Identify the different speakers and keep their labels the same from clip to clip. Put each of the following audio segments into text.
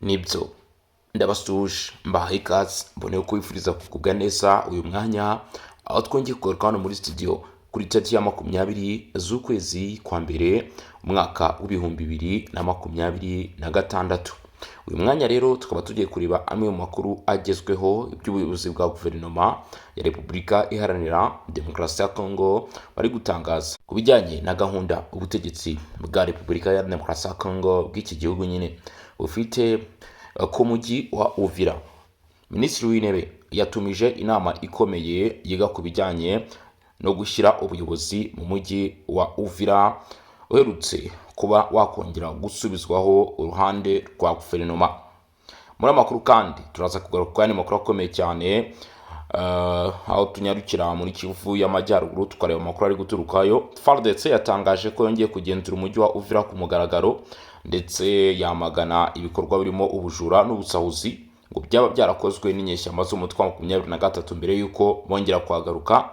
Speaker 1: Nibyo, ndabasuhuje, mbahaye ikaze, mboneye kubifuriza kugubwa neza uyu mwanya aho twongeye kugaruka hano muri studio kuri tariki ya 20 z'ukwezi kwa mbere, umwaka w'2026. Uyu mwanya rero tukaba tugiye kureba amwe mu makuru agezweho iby'ubuyobozi bwa Guverinoma ya Repubulika Iharanira Demokarasi ya Kongo bari gutangaza ku bijyanye na gahunda ubutegetsi bwa Repubulika ya Demokarasi ya Kongo bw'iki gihugu nyine bufite ku mujyi wa Uvira. Minisitiri w'Intebe yatumije inama ikomeye yiga ku bijyanye no gushyira ubuyobozi mu mujyi wa Uvira uherutse kuba wakongera gusubizwaho uruhande rwa guverinoma. Muri amakuru kandi turaza kugaruka ku yandi makuru akomeye cyane, aho tunyarukira muri Kivu y'Amajyaruguru tukareba amakuru ari guturukayo. FARDC yatangaje ko yongeye kugenzura umujyi wa Uvira ku mugaragaro, ndetse yamagana ibikorwa birimo ubujura n'ubusahuzi ngo byaba byarakozwe n'inyeshyamba z'umutwe wa 23 mbere y'uko bongera kuhagaruka.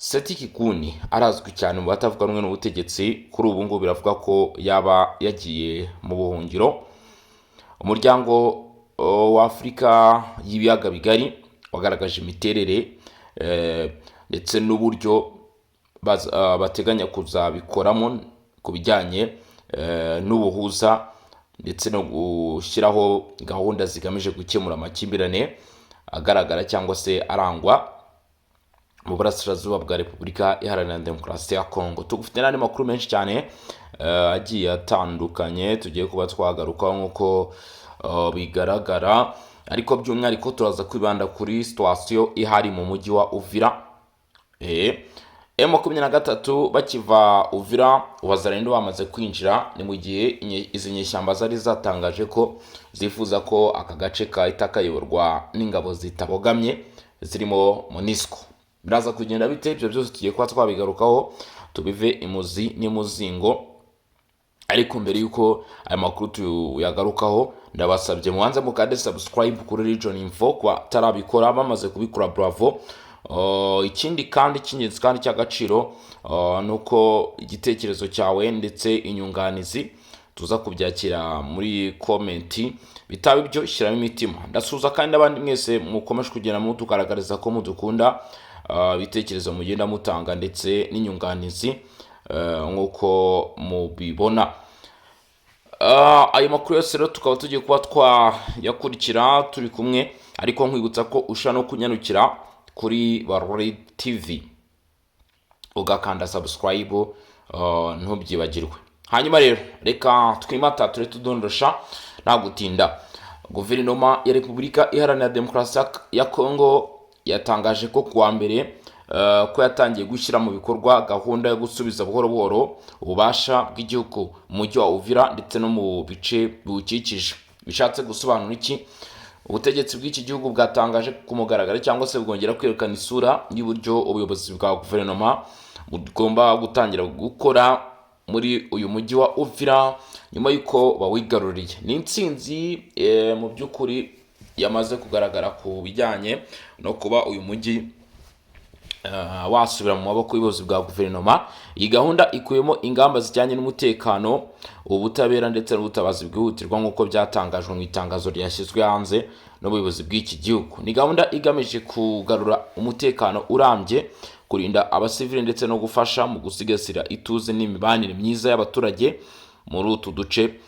Speaker 1: Seti Kikuni arazwi cyane mu batavuga rumwe n'ubutegetsi, kuri ubu ngubu biravuga ko yaba yagiye mu buhungiro. Umuryango wa Afurika y'Ibiyaga Bigari wagaragaje imiterere ndetse n'uburyo bateganya kuzabikoramo ku bijyanye n'ubuhuza ndetse no gushyiraho gahunda zigamije gukemura amakimbirane agaragara cyangwa se arangwa mu burasirazuba bwa Repubulika Iharanira Demokarasi ya Kongo. Tugufite n'andi makuru menshi cyane agiye atandukanye tugiye kuba twagarukaho nk'uko bigaragara, ariko by'umwihariko turaza kwibanda kuri situation ihari mu mujyi wa Uvira. M23 bakiva Uvira, Wazalendo bamaze kwinjira. Ni mu gihe izi nyeshyamba zari zatangaje ko zifuza ko aka gace kahita kayoborwa n'ingabo zitabogamye zirimo MONUSCO. Biraza kugenda bite? Ibyo byose tugiye kuba twabigarukaho, tubive imuzi n'imuzingo. Ariko mbere y'uko aya makuru tuyagarukaho, ndabasabye mubanze mukande subscribe kuri Region Info ku batarabikora. Bamaze kubikora, bravo. Ikindi kandi cy'ingenzi kandi cy'agaciro ni uko igitekerezo cyawe ndetse inyunganizi tuza kubyakira muri comment. Bitaba ibyo, shyiramo imitima. Ndasuhuza kandi n'abandi mwese mukomeje kugenda mutugaragariza ko mudukunda, ibitekerezo mugenda mutanga ndetse n'inyunganizi nk'uko mubibona. Ayo makuru yose rero tukaba tugiye kuba twayakurikira turi kumwe, ariko nkwibutsa ko ushobora no kunyarukira kuri Barore TV ugakanda subscribe, ntubyibagirwe. Hanyuma rero reka twimata ture tudondosha nta gutinda. Guverinoma ya Repubulika Iharanira Demokarasi ya Kongo yatangaje ko kuwa mbere ko yatangiye gushyira mu bikorwa gahunda yo gusubiza buhoro buhoro ububasha bw'igihugu mu mujyi wa Uvira ndetse no mu bice biwukikije. Bishatse gusobanura iki? Ubutegetsi bw'iki gihugu bwatangaje ku mugaragaro cyangwa se bwongera kwerekana isura y'uburyo ubuyobozi bwa guverinoma bugomba gutangira gukora muri uyu mujyi wa Uvira nyuma y'uko bawigaruriye. Ni intsinzi mu by'ukuri yamaze kugaragara ku bijyanye no kuba uyu mujyi wasubira mu maboko y'ubuyobozi bwa guverinoma. Iyi gahunda ikubiyemo ingamba zijyanye n'umutekano, ubutabera ndetse n'ubutabazi bwihutirwa, nk'uko byatangajwe mu itangazo ryashyizwe hanze n'ubuyobozi bw'iki gihugu. Ni gahunda igamije kugarura umutekano urambye, kurinda abasivili ndetse no gufasha mu gusigasira ituze n'imibanire myiza y'abaturage muri utu duce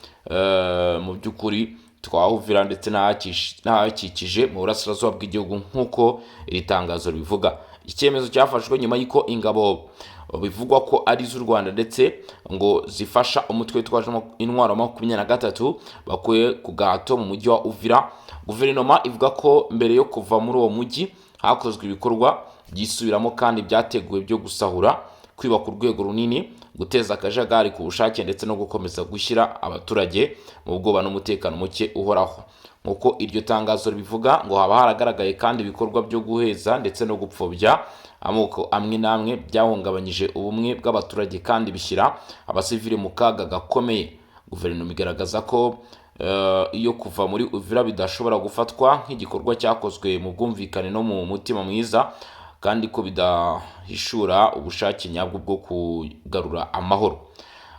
Speaker 1: mu by'ukuri twa Uvira ndetse n'ahakikije mu burasirazuba bw'igihugu, nk'uko iri tangazo ribivuga. Icyemezo cyafashwe nyuma y'uko ingabo bivugwa ko ari iz'u Rwanda ndetse ngo zifasha umutwe witwaje intwaro 23 bakuye ku gahato mu mujyi wa Uvira. Guverinoma ivuga ko mbere yo kuva muri uwo mujyi hakozwe ibikorwa byisubiramo kandi byateguwe byo gusahura, kwiba ku rwego runini, guteza akajagari ku bushake ndetse no gukomeza gushyira abaturage mu bwoba n'umutekano muke uhoraho, nk'uko iryo tangazo ribivuga. Ngo haba haragaragaye kandi ibikorwa byo guheza ndetse no gupfobya amoko amwe n'amwe byahungabanyije ubumwe bw'abaturage kandi bishyira abasivili mu kaga gakomeye. Guverinoma igaragaza ko iyo kuva muri Uvira bidashobora gufatwa nk'igikorwa cyakozwe mu bwumvikane no mu mutima mwiza, kandi ko bidahishura ubushake nyabwo bwo kugarura amahoro.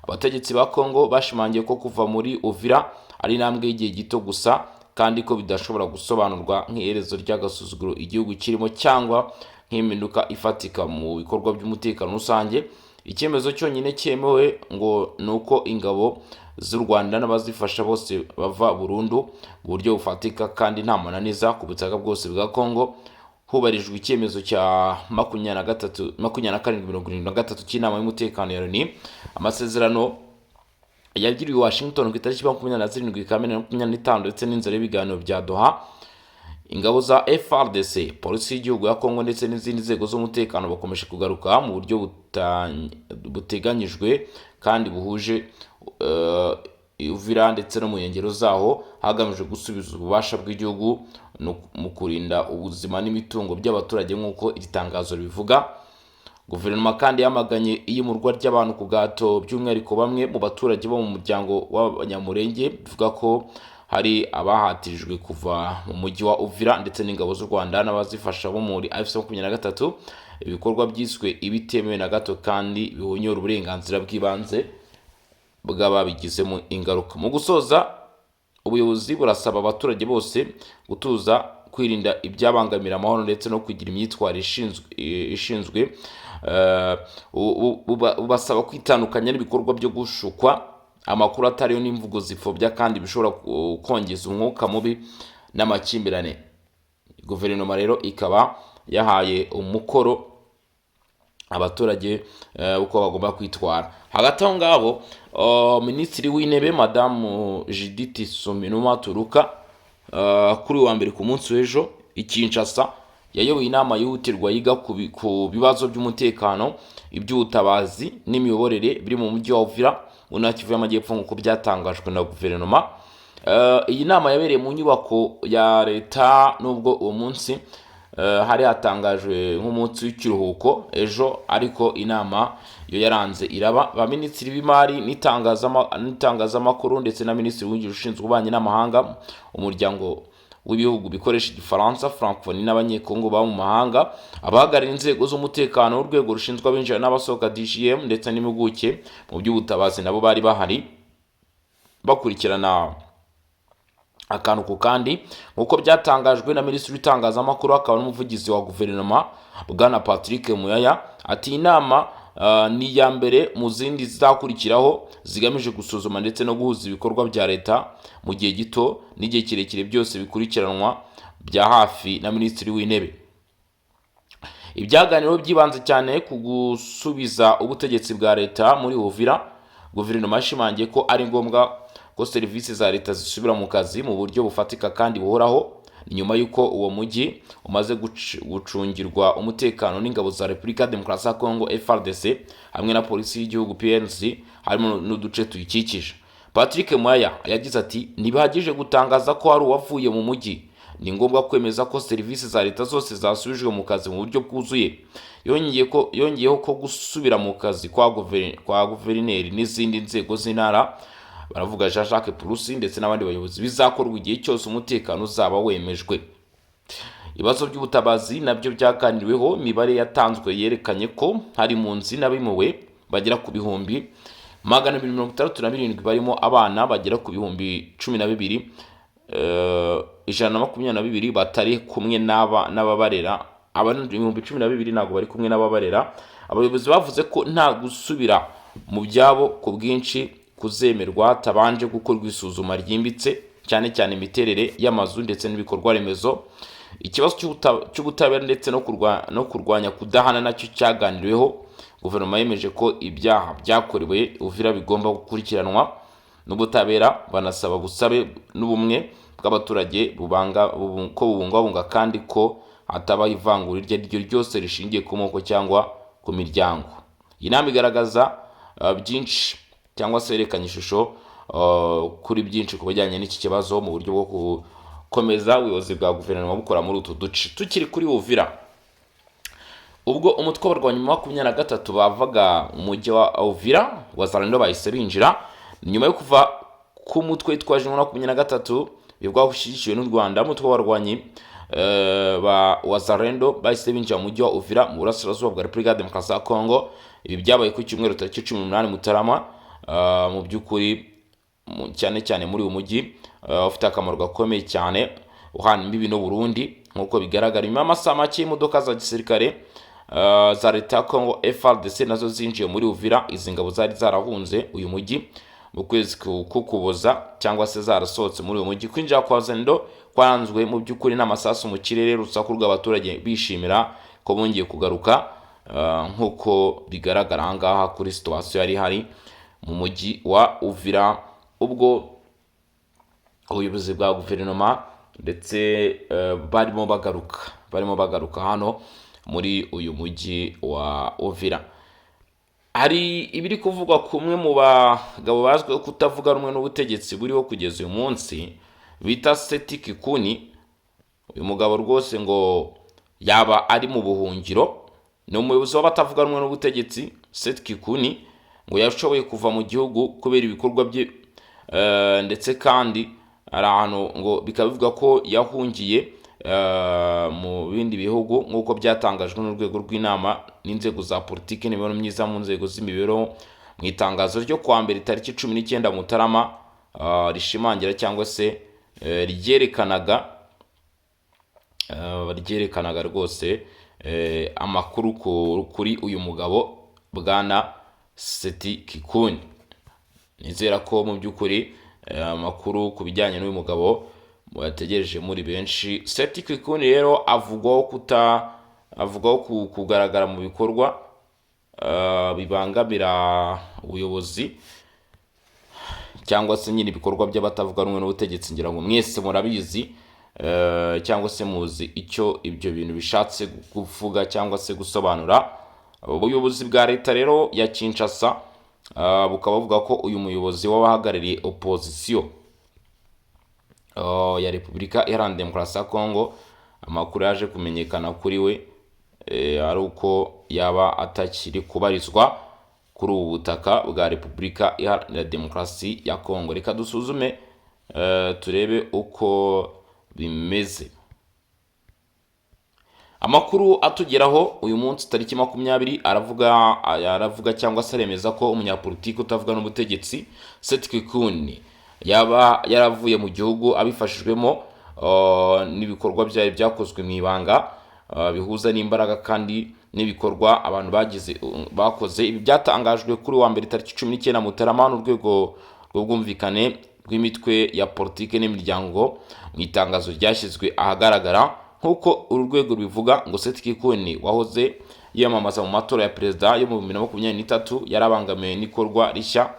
Speaker 1: Abategetsi ba Kongo bashimangiye ko kuva muri Uvira ari intambwe y'igihe gito gusa, kandi ko bidashobora gusobanurwa nk'iherezo ry'agasuzuguro igihugu kirimo cyangwa nk'impinduka ifatika mu bikorwa by'umutekano rusange. Icyemezo cyonyine cyemewe ngo ni uko ingabo z'u Rwanda n'abazifasha bose bava burundu mu buryo bufatika kandi nta mananiza ku butaka bwose bwa Congo, hubahirijwe icyemezo cya 23 2773 cy'inama y'umutekano ya Loni, amasezerano yagiriwe i Washington ku itariki 27 Kamena 25, ndetse n'inzira y'ibiganiro bya Doha. Ingabo za FARDC, polisi y'igihugu ya Congo ndetse n'izindi nzego z'umutekano bakomeje kugaruka mu buryo buteganyijwe kandi buhuje Uvira ndetse no mu nkengero zaho, hagamijwe gusubiza ububasha bw'igihugu no mu kurinda ubuzima n'imitungo by'abaturage, nk'uko iri tangazo ribivuga. Guverinoma kandi yamaganye iyimurwa ry'abantu ku gahato, by'umwihariko bamwe mu baturage bo mu muryango w'Abanyamurenge, bivuga ko hari abahatirijwe kuva mu mujyi wa Uvira ndetse n'ingabo z'u Rwanda n'abazifasha bo muri AFC 23, ibikorwa byiswe ibitemewe na gato kandi bihonyora uburenganzira bw'ibanze bw'ababigizemo ingaruka. Mu gusoza, ubuyobozi burasaba abaturage bose gutuza, kwirinda ibyabangamira amahoro ndetse no kugira imyitwarire ishinzwe. Bubasaba kwitandukanya n'ibikorwa byo gushukwa, amakuru atariyo n'imvugo zipfobya kandi bishobora kongeza umwuka mubi n'amakimbirane. Guverinoma rero ikaba yahaye umukoro abaturage uko bagomba kwitwara. Hagati aho ngaho, Minisitiri w'Intebe Madamu Judith Suminwa Tuluka, kuri uyu wa mbere, ku munsi w'ejo i Kinshasa, yayoboye inama yihutirwa yiga ku bibazo by'umutekano, iby'ubutabazi n'imiyoborere biri mu mujyi wa Uvira mu ntara ya Kivu y'Amajyepfo, nk'uko byatangajwe na guverinoma. Iyi nama yabereye mu nyubako ya leta, nubwo uwo munsi hari hatangajwe nk'umunsi w'ikiruhuko ejo, ariko inama yo yaranze iraba. Ba minisitiri b'imari n'itangazamakuru ndetse na minisitiri wungirije ushinzwe ububanyi n'amahanga, umuryango w'ibihugu bikoresha Igifaransa, Francophonie, n'Abanyekongo baba mu mahanga, abahagarariye inzego z'umutekano, urwego rushinzwe abinjira n'abasohoka DGM, ndetse n'impuguke mu by'ubutabazi nabo bari bahari bakurikirana akantu ku kandi, nk'uko byatangajwe na minisitiri w'itangazamakuru akaba n'umuvugizi wa guverinoma, Bwana Patrick Muyaya. Ati: "Inama ni iya mbere mu zindi zizakurikiraho zigamije gusuzuma ndetse no guhuza ibikorwa bya leta mu gihe gito n'igihe kirekire, byose bikurikiranwa bya hafi na minisitiri w'Intebe." Ibyaganiriweho byibanze cyane ku gusubiza ubutegetsi bwa leta muri Uvira. Guverinoma yashimangiye ko ari ngombwa ko serivisi za leta zisubira mu kazi mu buryo bufatika kandi buhoraho, ni nyuma y'uko uwo mujyi umaze gucungirwa umutekano n'ingabo za Repubulika ya Demokarasi ya Kongo FARDC hamwe na polisi y'igihugu PNC, harimo n'uduce tuyikikije. Patrick Muyaya yagize ati: "Ntibihagije gutangaza ko hari uwavuye mu mujyi, ni ngombwa kwemeza ko serivisi za leta zose zasubijwe mu kazi mu buryo bwuzuye." Yongeyeho ko gusubira mu kazi kwa guverineri n'izindi nzego z'intara, baravuga Jean Jacques Purusi ndetse n'abandi bayobozi, bizakorwa igihe cyose umutekano uzaba wemejwe. Ibibazo by'ubutabazi nabyo byaganiriweho. Imibare yatanzwe yerekanye ko hari impunzi n'abimuwe bagera ku 267,000, barimo abana bagera ku 12,122 batari kumwe n'ababarera. Aba ni 12,000 ntabwo bari kumwe n'ababarera. Abayobozi bavuze ko nta gusubira mu byabo ku bwinshi kuzemerwa hatabanje gukorwa isuzuma ryimbitse, cyane cyane imiterere y'amazu ndetse n'ibikorwa remezo. Ikibazo cy'ubutabera ndetse no kurwanya kudahana nacyo cyaganiriweho. Guverinoma yemeje ko ibyaha byakorewe Uvira bigomba gukurikiranwa n'ubutabera, banasaba busabe n'ubumwe bw'abaturage ko bubungabunga kandi ko hatabaho ivangura iryo ari ryo ryose rishingiye ku moko cyangwa ku miryango. Iyi nama igaragaza byinshi cyangwa se yerekanye ishusho kuri byinshi ku bijyanye n'iki kibazo mu buryo bwo gukomeza ubuyobozi bwa guverinoma bukora muri utu duce. Tukiri kuri Uvira, ubwo umutwe w'abarwanyi 23 bavaga mu mujyi wa Uvira, Wazalendo bahise binjira. Nyuma yo kuva ku mutwe witwaje intwaro 23 bivugwa ko ushyigikiwe n'u Rwanda, umutwe w'abarwanyi ba Wazalendo bahise binjira mu mujyi wa Uvira mu burasirazuba bwa Repubulika ya Demokarasi ya Kongo. Ibi byabaye ku cyumweru tariki 18 Mutarama. Mu by'ukuri cyane cyane muri uyu mujyi ufite akamaro gakomeye cyane, uhana imbibi n'u Burundi. Nk'uko bigaragara, nyuma y'amasaha make imodoka za gisirikare za leta ya Congo FARDC nazo zinjiye muri Uvira. Izi ngabo zari zarahunze uyu mujyi mu kwezi k'Ukuboza cyangwa se zarasohotse muri uyu mujyi. Kwinjira kwa Wazalendo kwaranzwe mu by'ukuri n'amasasu mu kirere, urusaku rw'abaturage bishimira ko bongeye kugaruka, nk'uko bigaragara aha ngaha kuri situation yari ihari mu mujyi wa Uvira, ubwo ubuyobozi bwa guverinoma ndetse barimo bagaruka hano muri uyu mujyi wa Uvira. Hari ibiri kuvugwa ku umwe mu bagabo bazwiho kutavuga rumwe n'ubutegetsi buriho kugeza uyu munsi bita Seth Kikuni. Uyu mugabo rwose ngo yaba ari mu buhungiro. Ni umuyobozi w'abatavuga rumwe n'ubutegetsi. Seth Kikuni ngo yashoboye kuva mu gihugu kubera ibikorwa bye, ndetse kandi hari ahantu ngo bikaba bivuga ko yahungiye mu bindi bihugu, nk'uko byatangajwe n'urwego rw'inama n'inzego za politiki n'imibereho myiza mu nzego z'imibereho mu itangazo ryo kuwa mbere tariki 19 Mutarama, rishimangira cyangwa se ryerekanaga rwose amakuru kuri uyu mugabo bwana Seth Kikuni. Nizera ko mu by'ukuri amakuru ku bijyanye n'uyu mugabo muyategereje muri benshi. Seth Kikuni rero avugwaho kugaragara mu bikorwa bibangamira ubuyobozi cyangwa se nyine ibikorwa by'abatavuga rumwe n'ubutegetsi. Ngira ngo mwese murabizi, cyangwa se muzi icyo ibyo bintu bishatse kuvuga cyangwa se gusobanura. Ubuyobozi bwa leta rero ya Kinshasa bukaba buvuga ko uyu muyobozi w'abahagarariye opozisiyo ya Repubulika Iharanira Demokarasi ya Kongo, amakuru yaje kumenyekana kuri we ari uko yaba atakiri kubarizwa kuri ubu butaka bwa Repubulika Iharanira Demokarasi ya Kongo. Reka dusuzume, turebe uko bimeze. Amakuru atugeraho uyu munsi tariki 20 aravuga cyangwa se aremeza ko umunyapolitiki utavuga n'ubutegetsi Seth Kikuni yaba yaravuye mu gihugu abifashijwemo n'ibikorwa byari byakozwe mu ibanga, bihuza n'imbaraga kandi n'ibikorwa abantu bagize bakoze. Ibi byatangajwe kuri wa mbere tariki 19 Mutarama n'urwego rw'ubwumvikane rw'imitwe ya politiki n'imiryango mu itangazo ryashyizwe ahagaragara. Nk'uko uru rwego rubivuga, ngo Seth Kikuni wahoze yiyamamaza mu matora ya perezida yo mu 2023 yarabangamiwe n'ikorwa rishya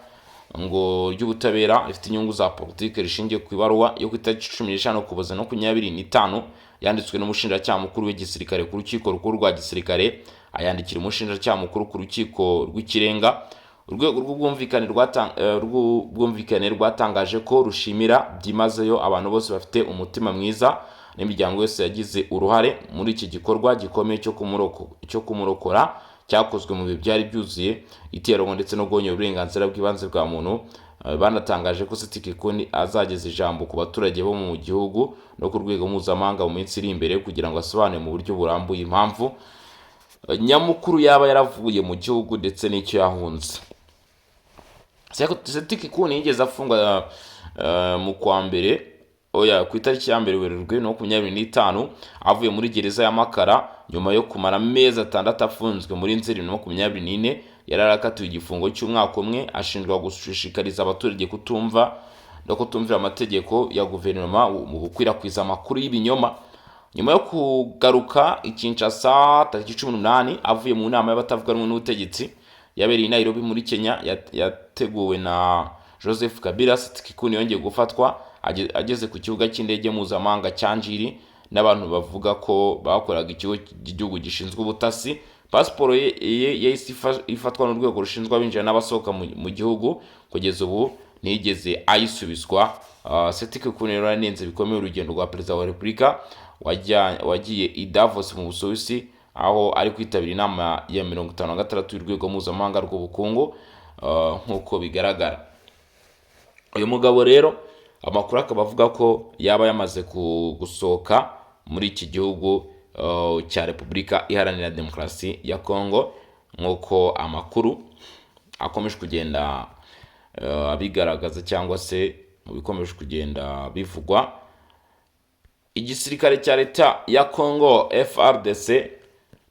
Speaker 1: ngo ry'ubutabera rifite inyungu za politiki rishingiye ku ibaruwa yo ku itariki 15 Ukuboza 25, yanditswe n'umushinjacyaha mukuru w'igisirikare ku rukiko rukuru rwa gisirikare, ayandikira umushinjacyaha mukuru ku rukiko rw'ikirenga. Urwego rw'ubwumvikane rwatangaje ko rushimira byimazeyo abantu bose bafite umutima mwiza n'imiryango yose yagize uruhare muri iki gikorwa gikomeye cyo kumurokora, cyakozwe mu bihe byari byuzuye iterabwoba ndetse no guhonyora uburenganzira bw'ibanze bwa muntu. Banatangaje ko Seth Kikuni azageza ijambo ku baturage bo mu gihugu no ku rwego mpuzamahanga mu minsi iri imbere, kugira ngo asobanure mu buryo burambuye impamvu nyamukuru yaba yaravuye mu gihugu ndetse n'icyo yahunze. Seth Kikuni yigeze afungwa mu kwa mbere, oya, ku itariki ya 1 Werurwe 2025, avuye muri gereza ya Makala nyuma yo kumara amezi 6 afunzwe muri Nzeri 2024. Yari arakatiwe igifungo cy'umwaka umwe, ashinjwa gushishikariza abaturage kutumva no kutumvira amategeko ya guverinoma mu gukwirakwiza amakuru y'ibinyoma. Nyuma yo kugaruka i Kinshasa tariki 18 avuye mu nama y'abatavuga rumwe n'ubutegetsi yabereye i Nairobi muri Kenya, yateguwe na Joseph Kabila, Seth Kikuni yongeye gufatwa ageze ku kibuga cy'indege mpuzamahanga cya Njiri n'abantu bavuga ko bakoraga ikigo cy'igihugu gishinzwe ubutasi. Pasiporo ye yahise ifatwa n'urwego rushinzwe abinjira n'abasohoka mu gihugu. Kugeza ubu ntiyigeze ayisubizwa. Seth Kikuni rero yanenze bikomeye urugendo rwa perezida wa repubulika wagiye i Davos mu Busuwisi, aho ari kwitabira inama ya 56 y'urwego mpuzamahanga rw'ubukungu. Nk'uko bigaragara, uyu mugabo rero amakuru akaba avuga ko yaba yamaze gusohoka muri iki gihugu cya Repubulika Iharanira Demokarasi ya Kongo, nk'uko amakuru akomeje kugenda abigaragaza cyangwa se mu bikomeje kugenda bivugwa, igisirikare cya leta ya Congo FARDC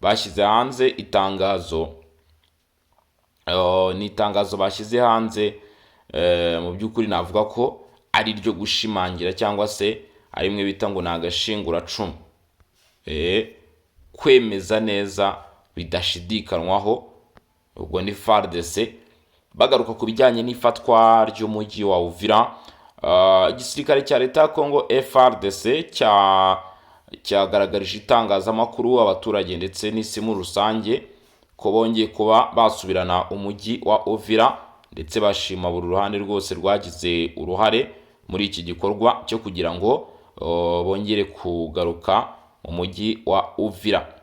Speaker 1: bashyize hanze itangazo. Ni itangazo bashyize hanze, mu by'ukuri navuga ko ari iryo gushimangira cyangwa se ari rimwe bita ngo ni agashinguracumu, kwemeza neza bidashidikanywaho. Ubwo ni FARDC bagaruka ku bijyanye n'ifatwa ry'umujyi wa Uvira. Igisirikare cya leta ya Congo FARDC cyagaragarije itangazamakuru, abaturage ndetse n'isi muri rusange ko bongeye kuba basubirana umujyi wa Uvira, ndetse bashima buri ruhande rwose rwagize uruhare muri iki gikorwa cyo kugira ngo bongere kugaruka mu mujyi wa Uvira.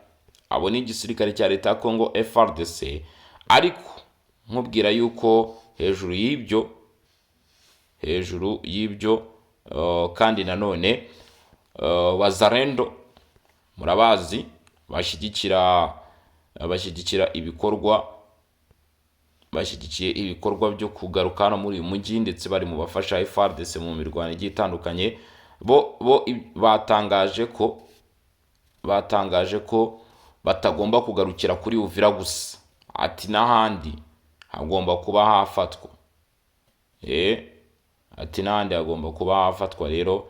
Speaker 1: Abo ni igisirikare cya leta ya Congo FARDC. Ariko nkubwira yuko hejuru y'ibyo, kandi nanone Wazalendo murabazi, bashyigikira ibikorwa, bashyigikiye ibikorwa byo kugaruka hano muri uyu mujyi, ndetse bari mu bafasha FARDC mu mirwano igiye itandukanye. Bo batangaje ko batagomba kugarukira kuri Uvira gusa, ati n'ahandi hagomba kuba hafatwa. Ati n'ahandi hagomba kuba hafatwa. Rero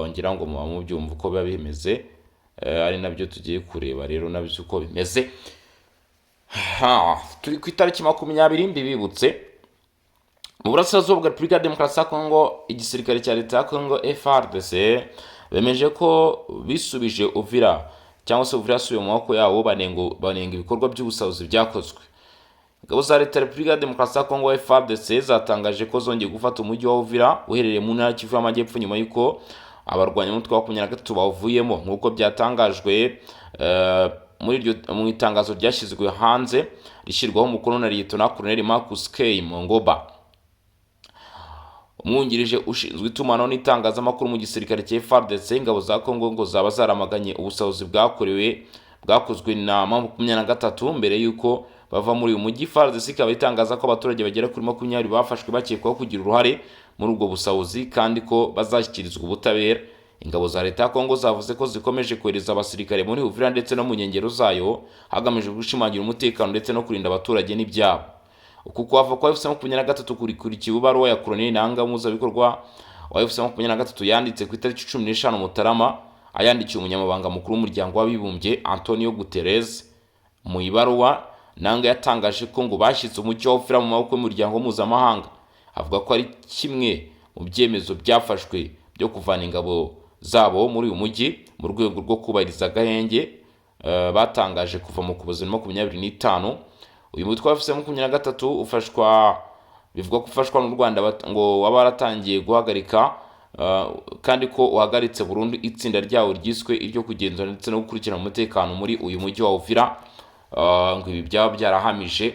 Speaker 1: ngira ngo muba mubyumva uko biba bimeze, ari nabyo tugiye kureba rero nabyo uko bimeze. Ha, turi ku itariki 20, mbibibutse. Mu burasirazuba bwa Repubulika ya Demokarasi ya Kongo, igisirikare cya leta ya Kongo FARDC bemeje ko bisubije Uvira, cyangwa se Uvira yasubiye mu maboko yabo, banenga ibikorwa by'ubusahuzi byakozwe. Ingabo za leta ya Repubulika ya Demokarasi ya Kongo FARDC zatangaje ko zongeye gufata umujyi wa Uvira uherereye mu ntara ya Kivu y'Amajyepfo, nyuma y'uko abarwanya umutwe wa 23 bawuvuyemo, nk'uko byatangajwe muri iryo mu itangazo ryashyizwe hanze rishyirwaho umukono na Liyetona Koloneli Marcus K Mongoba, umwungirije ushinzwe itumanaho n'itangazamakuru mu gisirikare cya FARDC. Ingabo za Kongo ngo zaba zaramaganye ubusahuzi bwakozwe na 23 mbere y'uko bava muri uyu mujyi. FARDC ikaba itangaza ko abaturage bagera kuri 20 bafashwe bakekwaho kugira uruhare muri ubwo busahuzi, kandi ko bazashyikirizwa ubutabera. Ingabo za leta ya Kongo zavuze ko zikomeje kohereza abasirikare muri Uvira ndetse no mu nkengero zayo, hagamijwe gushimangira umutekano ndetse no kurinda abaturage n'ibyabo. Uku kuhava kwa AFC 23 kurikurikiye ibaruwa ya Colonel Nanga, umuhuzabikorwa wa AFC 23, yanditse ku itariki 15 Mutarama, ayandikiye umunyamabanga mukuru w'Umuryango w'Abibumbye Antonio Guterres. Mu ibaruwa, Nanga yatangaje ko ngo bashyize umujyi wa Uvira mu maboko y'umuryango mpuzamahanga, avuga ko ari kimwe mu byemezo byafashwe byo kuvana ingabo zabo muri uyu mujyi mu rwego rwo kubahiriza agahenge batangaje kuva mu Kuboza 2025. Uyu mutwe wa AFC 23 ufashwa, bivugwa ko ufashwa n'u Rwanda, ngo waba waratangiye guhagarika, kandi ko uhagaritse burundu itsinda ryawo ryiswe iryo kugenzura ndetse no gukurikirana umutekano muri uyu mujyi wa Uvira. Ngo ibi byaba byarahamije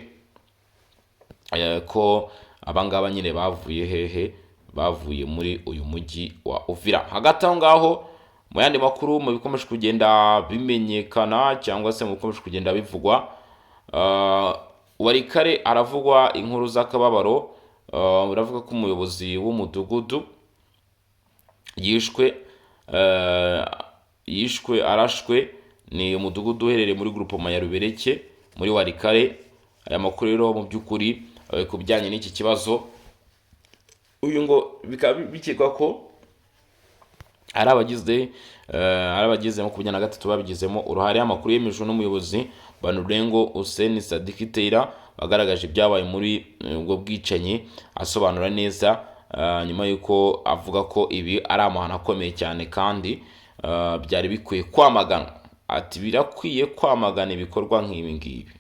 Speaker 1: ko abangaba nyine bavuye hehe? Bavuye muri uyu mujyi wa Uvira. Hagati aho ngaho, mu yandi makuru, mu bikomeje kugenda bimenyekana cyangwa se mu bikomeje kugenda bivugwa, Walikale aravugwa inkuru z'akababaro. Biravuga ko umuyobozi w'umudugudu yishwe arashwe. Ni umudugudu uherereye muri groupement ya Rubereke muri Walikale. Aya makuru rero mu by'ukuri, ku bijyanye n'iki kibazo, uyu ngo bikaba bikekwa ko ari abagize 23 babigizemo uruhare. Amakuru yemejwe n'umuyobozi Banurengo Hussein Sadiki Teira, wagaragaje ibyabaye muri ubwo bwicanyi, asobanura neza, nyuma y'uko avuga ko ibi ari amahano akomeye cyane kandi byari bikwiye kwamaganwa. Ati birakwiye kwamagana ibikorwa nk'ibi ngibi.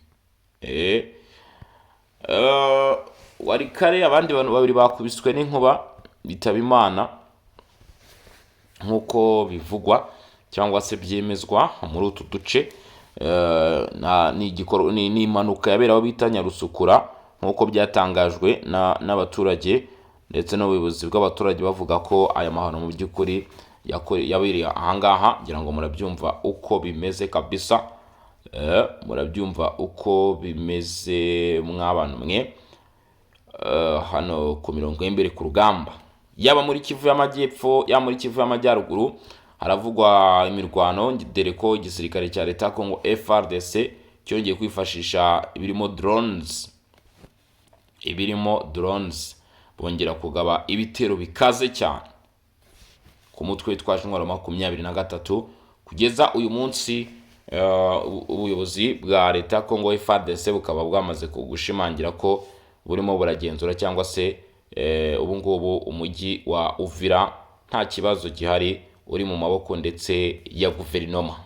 Speaker 1: Walikale, abandi bantu babiri bakubiswe n'inkuba bitaba Imana, nk'uko bivugwa cyangwa se byemezwa muri utu duce. Ni impanuka yabereye aho bita Nyarusukura, nk'uko byatangajwe n'abaturage ndetse n'ubuyobozi bw'abaturage, bavuga ko aya mahano mu by'ukuri yabereye ahangaha. Ngira ngo murabyumva uko bimeze kabisa. Murabyumva uko bimeze mw'abantu mwe. hano ku mirongo y'imbere ku rugamba, yaba muri Kivu y'Amajyepfo, yaba muri Kivu y'Amajyaruguru, haravugwa imirwano, dore ko igisirikare cya leta ya Congo FARDC cyongeye kwifashisha ibirimo drones, bongera kugaba ibitero bikaze cyane ku mutwe witwaje intwaro 23. Kugeza uyu munsi ubuyobozi bwa leta ya Congo FARDC bukaba bwamaze gushimangira ko burimo buragenzura cyangwa se ubu ngubu umujyi wa Uvira nta kibazo gihari, uri mu maboko ndetse ya guverinoma.